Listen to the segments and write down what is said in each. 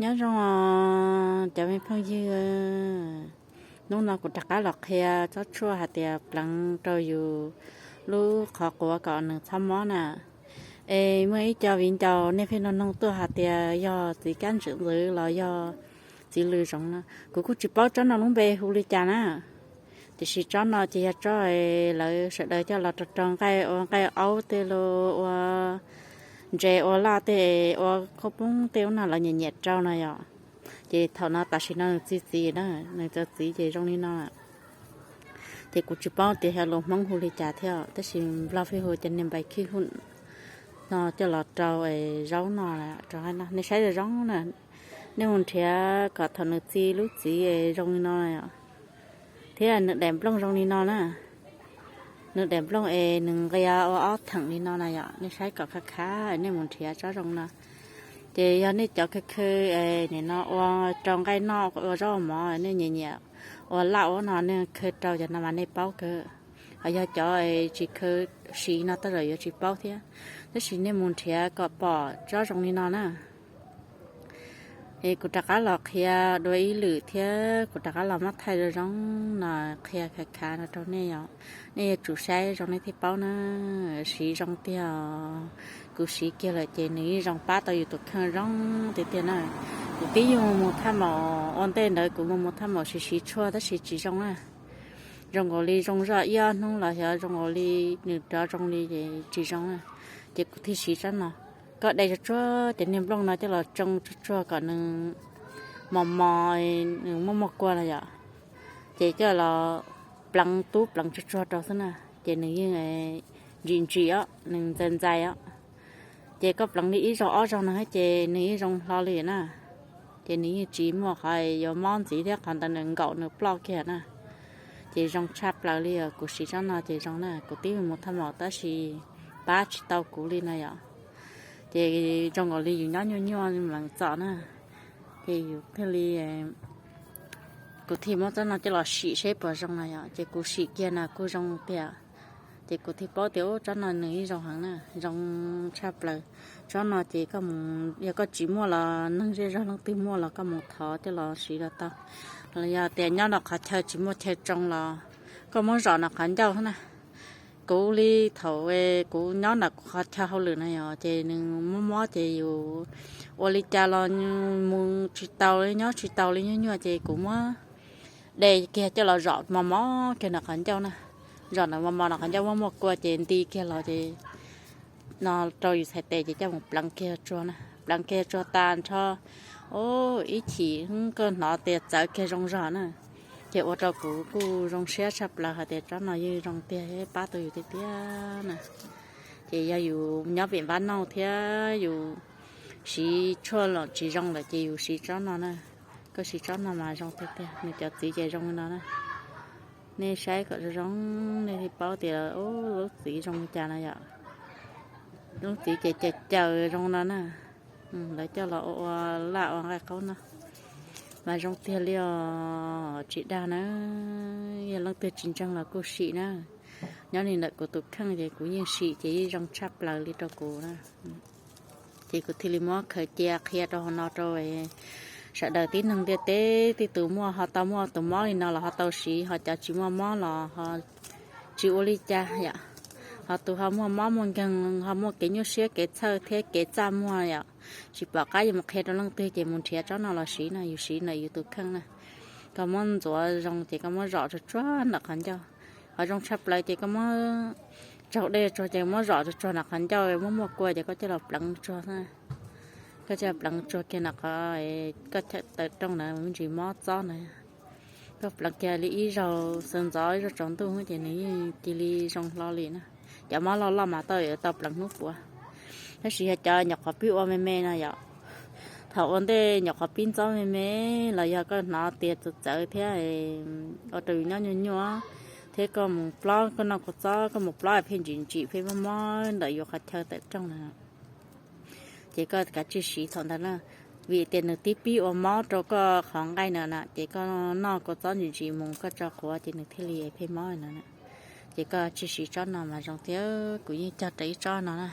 Nyob zoo cov me phooj ywg, hnub no kuv rov qab los qhia tsob tshuaj hais tias pleev rau yus lub qhov quav kom nws txhob mob na. Es muaj ib co viv ncaus nej pheej nug nug tuaj hais tias yog txiv kab ntsim ntxwv los yog txiv lws zoov no. Kuv kuj tsis paub tsob no lub npe hu li cas na, tiam sis tsob no ces yog tsob lawv sawv daws coj los rau rau nqaij, ua nqaij aub tej los ua ntses ua laj tej, ua khaub poob tej ub no lawv nyiam nyiam rau no yom. Ces thaum no tam sim no nws txi txiv na, nws txi txiv ces zoo li no. Ces kuv tsis paub tias yog lus Hmoob hu li cas thiab, tab sis Nplog pheej hu tias niag npais khib hu no coj los rau zaub no, rau no nej saib zoo zoo na. Nej mus nrhiav kom thaum nws txi lub txiv zoo li no thiab nws daim nplooj zoo li no na. Nws daim nplooj es nws nqia ua ob theem li no na yom, nej saib kom khav khav nej mus nrhiav tsob zoo no. Ces yog nej cov khaw khaw nim no ua rau nqaij noj ua zaub ua mov, nej nyiam nyiam ua laj ua no nej khaw rau cov no mas nej paub kawg. Ho yog cov tsis khaw siv no tej zaum yuav tsis paub thiab, tab sis nej mus nrhiav kom pom tsob zoo li no na. Es kuv rov qab los qhia dua ib lwm thiab, kuv rov qab los muab thaij zoo zoo no qhia khav khav no rau nej yom. Nej yuav tsum saib zoo nej thiaj paub na. Siv zoo tiag, kuv siv kiag lawm ces nws yeej zoo pab tau yus tus kheej zoo tiag tiag na. Kuv twb yeej mus thaj maum ua ntej ntawd, kuv mus mus thaj maum siv siv tshuaj tab sis tsis zoo na. Zoo nkaus li zoo zoj ib ob hnub los xyov zoo nkaus li nws rov zoo li ces tsis zoo na. Ces kuv thiaj siv tsob no, koj de tsuag tsuag cov niag nplooj no coj los tsoo tsuag tsuag kom nws mos mos, nws muaj muaj kua no yom. Ces coj los pleev tub pleev tsuag tsuag rau xwb na, ces nws yeej ntsim ntsim os, nws ntxais ntxais os. Ces koj pleev li ib zaug ob zaug no ces nws yeej zoo hlo li na. Ces nws yeej tsis muaj qhov yuav mob ntxiv thiab, qhov ntawd nws nkaum nws ploj kiag na. Ces zoo tshaj plaws li os, kuv siv tsob no ces zoo na, kuv twb mus thaj maum tab sis pab tsis tau kuv li no yom. Ces zoo nkaus li yus nyob nyuaj nyuaj mlees txom na, ces yus thiaj li, kuv thiaj muab tsob no coj los sim seb puas zoo no yom. Ces kuv sim kiag no kuj zoo tiag. Ces kuv thiaj paub tias tsob no nws yeej zoo heev na, zoo tshaj plaws. Tsob no ces koj mus, yog koj tsis muaj los neeg zej zog leej twg muaj los koj mus thov coj los siv los tau. Los yog tias nyob nram qhov chaw tsis muaj chaw tsoo los koj muab zom nram qhov ncauj na. Kuv li thaum kuv nyob nram kuv qhov chaw hauj lwm na yom, ces nws mob mob ces yus ua li cas los mus tsis tau li, nyob tsis tau li, nyuaj nyuaj ces kuv muab de kiag coj los zom mos mos kiag nram qhov ncauj na. Zom ntawm mos mos nram qhov ncauj muaj muaj kua ces nti kiag los ces no rau yus txhais tes ces coj mus pleev kiag tsuag na, pleev kiag tsuag tas nrho, ib chim koj hnov tias txawv kiag zoo zog na. Ces ua rau kuv kuj zoo siab tshaj plaws hais tias tsob no yeej zoo tiag, pab tau yus tiag tiag na. Ces yog yus nyob pem npab nauj thiab yus siv tshuaj los tsis zoo lawm ces yus siv tsob no na. Koj siv tsob no mas zoo tiag tiag, nws cov txiv ces zoo li no na. Nej saib kom zoo zoo nej thiaj paub tias lub txiv zoo li cas no yom. Lub txiv ces caws caws zoo no na. Lawv coj los ua ua laj ua nqaij qaub no mas zoo tiag li os, tsis dag na. Yog leej twg tsis ntseeg los kuj sim na. Nyob li ntawm kuv tus kheej ces kuv yeej sim ces yeej zoo tshaj plaws li rau kuv na. Ces kuv thiaj li muab khaws cia qhia rau hauv no rau sawv daws tib neeg ntiaj teb, tej tus muaj ho tau muaj tus mob li no los ho tau siv, ho cov tsis muaj mob los ho tsis ua li cas yom. Ho tus ho muaj mob muaj nkeeg, ho muaj kev nyuaj siab kev txhawj thiab kev txaj muag yom, tsis pom qab yuav mus qhia rau leej twg ces mus nrhiav tsob no los siv no, yus siv ntawm yus tus kheej na. Koj muab ntxuav zoo ces koj muab zom tsuag tsuag nram qhov ncauj. Qhov zoo tshaj plaws ces koj muab tsaug dej tsuag ces muab zom tsuag tsuag nram qhov ncauj, muaj muaj kua ces koj coj los pleev tsuag xwb. Koj coj pleev tsuag kiag nram qhov koj chaw tawm rooj ntawd me ntsis mob txob ntawd. Koj pleev kiag li ib zaug sawv ntxov ib zaug tsaus ntuj ces nws yeej cia li zoo hlo li na. Cov mob loj loj mas tau yuav tau pleev hnub puav. Tab sis yog cov nyuam qhuav pib ua me me no yom, thaum ua ntej nyuam qhuav pib ntxob me me los yog koj hnov tias txawv txawv thiab ua rau yus nyob nyuaj nyuaj thiab koj mus plob, koj noj kua txob koj mus plob pheej ntsim ntsim pheej mob mob ntawm yus qhov chaw tawm rooj na, ces koj kav tsij siv thaum ntawd na, vim tias nws twb pib ua mob rau koj qhov nqaij na na, ces koj noj kua txob ntsim ntsim mus koj tso quav ces nws thiaj li pheej mob na. Ces koj tsij siv tsob no mas zoo thiab, kuv yeej cog rau ib tsob no na.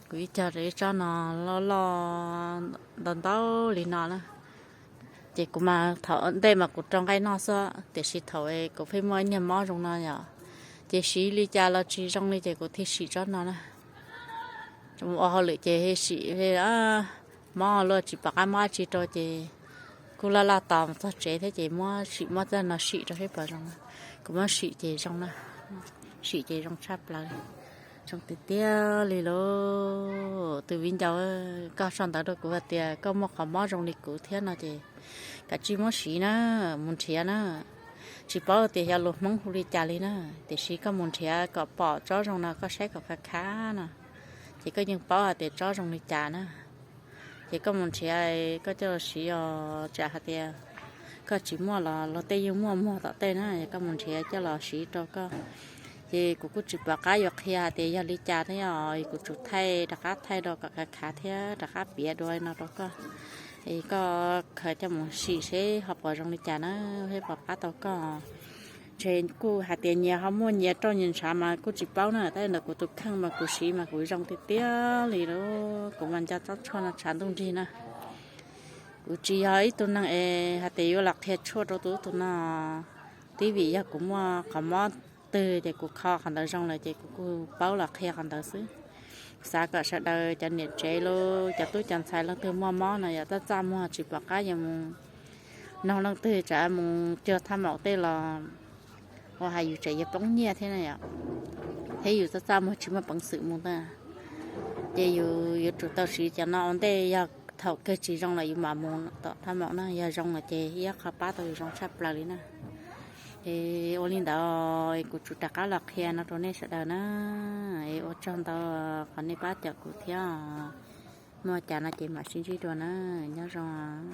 Kuv yeej cog rau ib tsob no loj loj ntau ntau li no na. Ces kuv mas thaum ntej mas kuv rau nqaij noj xwb, tiam sis thaum kuv pheej muaj ib niag mob zoo no yom, ces siv li cas los tsis zoo li ces kuv thiaj sim tsob no na. Ua hauj lwm ces sim, mob luaj tsis pom qab muab dab tsi rau ces kuj laj laj tos mus txog tsev thiab ces muab sim muab txoj no sim rau seb puas zoo. Kuv muab sim ces zoo na, sim ces zoo tshaj plaws, zoo tiag tiag li lauj. Tus viv ncaus, koj sau ntawv rau kuv hais tias koj muaj qhov mob zoo li kuv thiab no ces kav tsij muab siv na, mus nrhiav na. Tsis paub tias xyov lus Hmoob hu li cas li na, tiam sis koj mus nrhiav kom pom tsob zoo no koj saib kom khav khav no, ces koj yeej paub hais tias tsob zoo li cas na. Ces koj mus nrhiav koj coj los siv os, tsam hais tias koj tsis muaj los luag tej yeej muaj muag tom tej na, es koj mus nrhiav coj los siv rau koj. Ces kuv kuj tsis pom qab yuav qhia hais tias yog li cas thiab os, kuv tsum thaij rov qab thaij rau kom khav khav thiab rov qab piav dua no rau koj, es koj khaws coj mus sim seb ho puas zoo li cas na, seb puas pab tau koj. Ntshe kuj hais tias nyias ho muaj nyias roj nyias ntshav mas kuj tsis paub na, tab sis ntawm kuv tus kheej mas kuv siv mas kuv zoo tiag tiag li lauj. Kuv mas nco tsob tshuaj no tshav ntuj nrig na. Kuv tsis yog ib tug neeg es hais tias yuav los qhia tshuaj rau tus ub tus no, twb vim yog kuv muaj qhov mob twg ces kuv kho qhov ntawd zoo lawm ces kuv kuj paub los qhia qhov ntawd xwb. Xav kom sawv daws cov niam tsev los cov tub cov ntxhais leej twg muaj mob no yog txaj txaj muag tsis pom qab yuav mus noog leej twg, tsam mus cuag thaj maum tej los ua hais yus tseem yuav poob nyiaj thiab na yom, thiab yus txaj txaj muag tsis muaj peev xwm mus ntag. Ces yus yuav tsum tau siv cov no ua ntej, yog thaum kawg tsis zoo lawm yus mam mus tom thaj maum na, yog zoo lawm ces ib qho pab tau yus zoo tshaj plaws li na. Es ua li ntawd kuv tsum rov qab los qhia no rau nej sawv daws na. Es ua tsaug ntau qhov nej pab cawm kuv thiab. Muaj cas no ces mam sib ntsib dua na. Nyob zoo.